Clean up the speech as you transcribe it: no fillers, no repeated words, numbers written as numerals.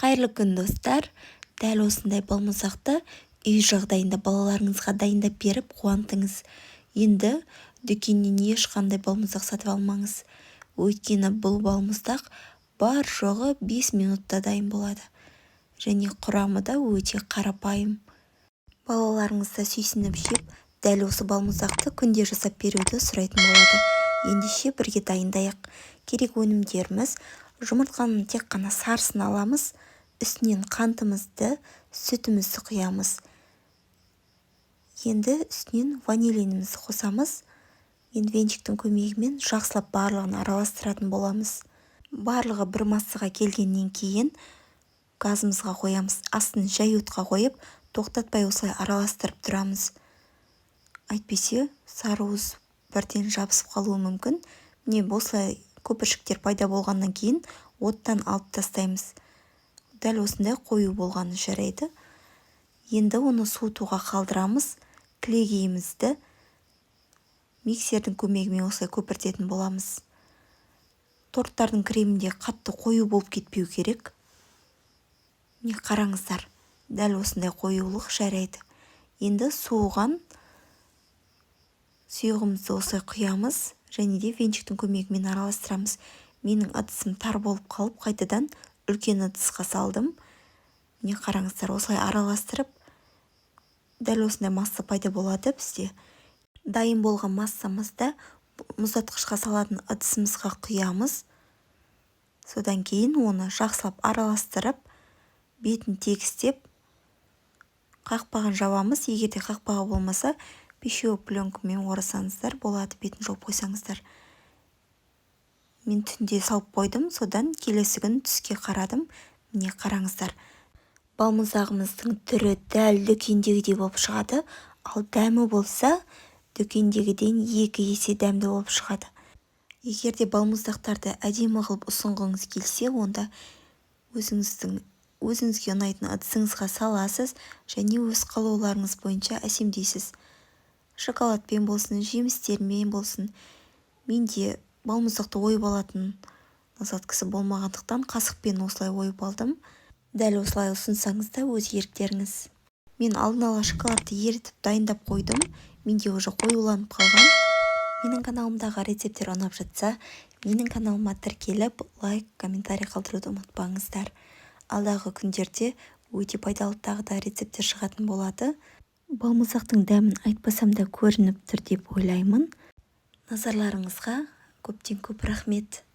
Қайырлы күн, достар! Дәл осындай балмұздақты үй жағдайында балаларыңызға дайындап беріп, қуантыңыз. Енді дүкеннен ешқандай балмұздақ сатып алмаңыз, өйткені бұл балмұздақ бар жоғы 5 минутта дайын болады және құрамы да өте қарапайым. Балаларыңыз да сүйсініп жеп, дәл осы балмұздақты күнде жасап беруді сұрайтын болады. Ендеше, бірге дайындайық. Керек өнімдеріміз: жұмыртқаның тек қана сарысын аламыз, үстінен қантымызды, сүтімізді құямыз. Енді үстінен ванилинімізді қосамыз. Енді венчиктің көмегімен жақсылап барлығын араластыратын боламыз. Барлығы бір массаға келгеннен кейін газымызға қоямыз. Астын жай отқа қойып, тоқтатпай осылай араластырып тұрамыз, әйтпесе сары уыз бірден жабысып қалуы мүмкін. Міне, осылай көпіршіктер пайда болғаннан кейін оттан алып тастаймыз. Дәл осындай қою болғаны жарайды. Енді оны суытуға қалдырамыз. Кілегейімізді миксердің көмегімен осылай көпіртетін боламыз. Торттардың кремінде қатты қою болып кетпеу керек. Міне, қараңыздар, дәл осындай қоюлық жарайды. Енді суыған сұйығымызды осылай құямыз және де венчиктің көмегімен араластырамыз. Менің ыдысым тар болып қалып, қайтадан үлкен ыдысқа салдым. Міне, қараңыздар, осылай араластырып, дәл осындай масса пайда болады бізде. Дайын болған массамызды мұздатқышқа салатын ыдысымызға құямыз. Содан кейін оны жақсылап араластырып, бетін тегістеп, қақпағын жабамыз. Егер де қақпағы болмаса, пищевой пленкамен орасаңыздар болады, бетін жауып қойсаңыздар. Мен түнде салып қойдым, содан келесі күн түске қарадым. Міне, қараңыздар, балмұздағымыздың түрі дәл дүкендегідей болып шығады, ал дәмі болса, дүкендегіден 2 есе дәмді болып шығады. Егер де балмұздақтарды әдемі қылып ұсынғыңыз келсе, онда өзіңіздің өзіңізге ұнайтын ыдысыңызға саласыз және өз қалауларыңыз бойынша әсемдейсіз: шоколадпен болсын, жемістермен болсын. Менде балмұздақты ойып алатын насадкасы болмағандықтан, қасықпен осылай ойып алдым. Дәл осылай ұсынсаңыз да, өз еріктеріңіз. Мен алдын ала шоколадты ерітіп, дайындап қойдым. Менде уже қоюланып қалған. Менің каналымдағы рецепттер ұнап жатса, менің каналыма тіркеліп, лайк, комментарий қалдыруды ұмытпаңыздар. Алдағы күндерде өте пайдалы тағы да рецепттер шығатын болады. Балмұздақтың дәмін айтпасам да көрініп тұр деп ойлаймын. Назарларыңызға көптен көп рахмет!